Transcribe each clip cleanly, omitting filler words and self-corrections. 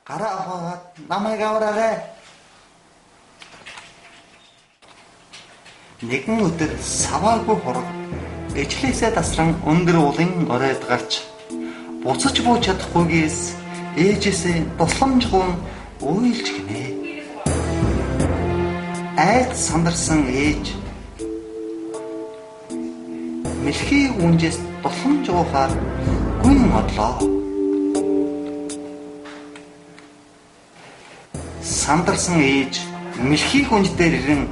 Гараа ухаагаад намайг авраарай. Нэгэн өдөр саваагүй хураг ижлээсээ тасран өндөр уулын оройд гарч буцаж бууж чадахгүйгээс ээжээсээ тусламжгүй уйлж гинэ. Айд сандарсан ээж мэлхий гүнжээс тусламж уухаар гүн одлоо. Сандарсан ээж мэлхий гүнж дээр ирэн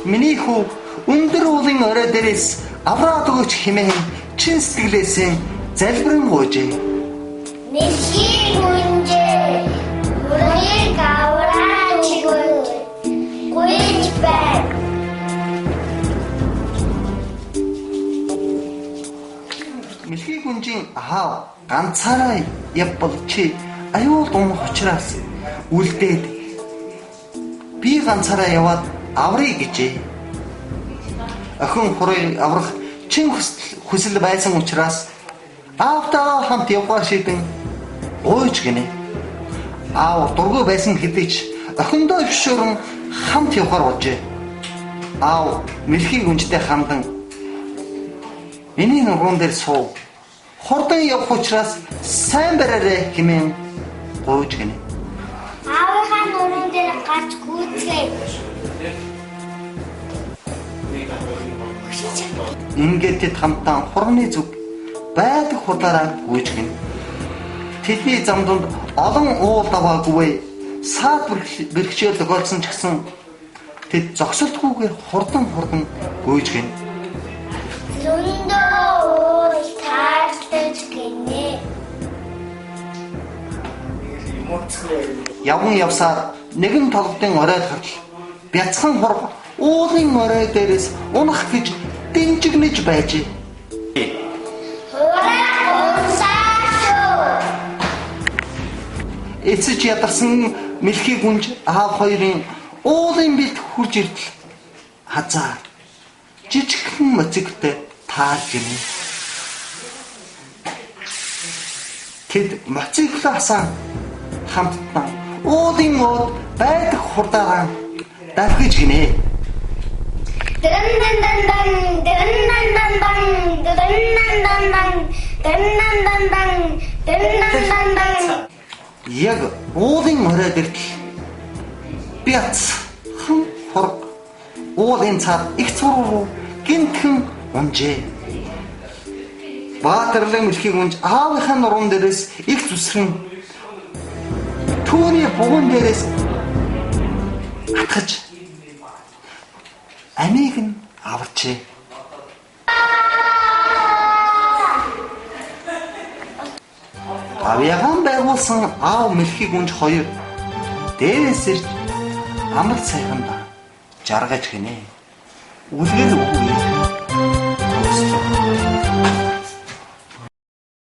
миний хүү өндөр уулын орой дээрээс авраад өгөөч хэмээн чин сэтгэлээсээ залбирэн гуйжээ. Мэлхий гүнжээ мөрийг авраад өгөөч гуйж байна. Мэлхий гүнжийн аав ганцаараа явбал чи аюул унах учраас үлдээд би ганцаараа яваад аврыг гэжээ. Охин хурыг аврах чин хүсэл байсан учраас аавтайгаа хамт явахаар шийдэн гуйж гинэ. Аав дургүй байсан хэдий ч охиндоо зөвшөөрөн хамт явахаар болжээ. Аав мэлхий гүнжтэй хандан миний нуруунд дээр суув. Хурдан явах учраас сайн бариарай хэмээн гуйж гинэ. Аавынхаа нуруунд дээр гарч гүйцгээе. Ингээд тэд хамтан хурганы зүг байдаг хурдаараа гүйж гинэ. Тэдний зам дунд олон уул даваагүй саад бэрхшээл тохиолдсон ч гэсэн тэд зогсолтгүйгээр хурдан гүйж гинэ. Зөндөө уул таарлаж гинэ. Яван явсаар нэгэн толгодын оройд хартал бяцхан хург уулын орой дээрээс унах гэж дэнжигнэж байжээ. Хураг унсаа шүү. Эцэж ядарсан мэлхий гүнж аав хоёрын уулын бэлт хурж ирдэл хазаа жижигхэн моциктэй таарж гинэ. Тэд моциклоо хасан хамтдан уулын ууд байдаг хурдаараа давхиж гинэ. Дэн дэн дэн дэн дэн дэн дэн дэн дэн дэн дэн дэн дэн дэн дэн дэн дэн дэн. Яг уулын оройд иртэл бяцхан хург уулын цаад их цуруу руу гинтхэн унжээ. Баатарлан мэлхий гүнж аавынхаа нуруунд дээрээс их зүсрэн түүний бугуун дээрээс атгаж амийг нь аварчээ. Авьяагаан байгуулсан аав мэлхий гүнж хоёр дээрээс ирж амар сайханд жаргаж гинэ. Үлгэр үгүй.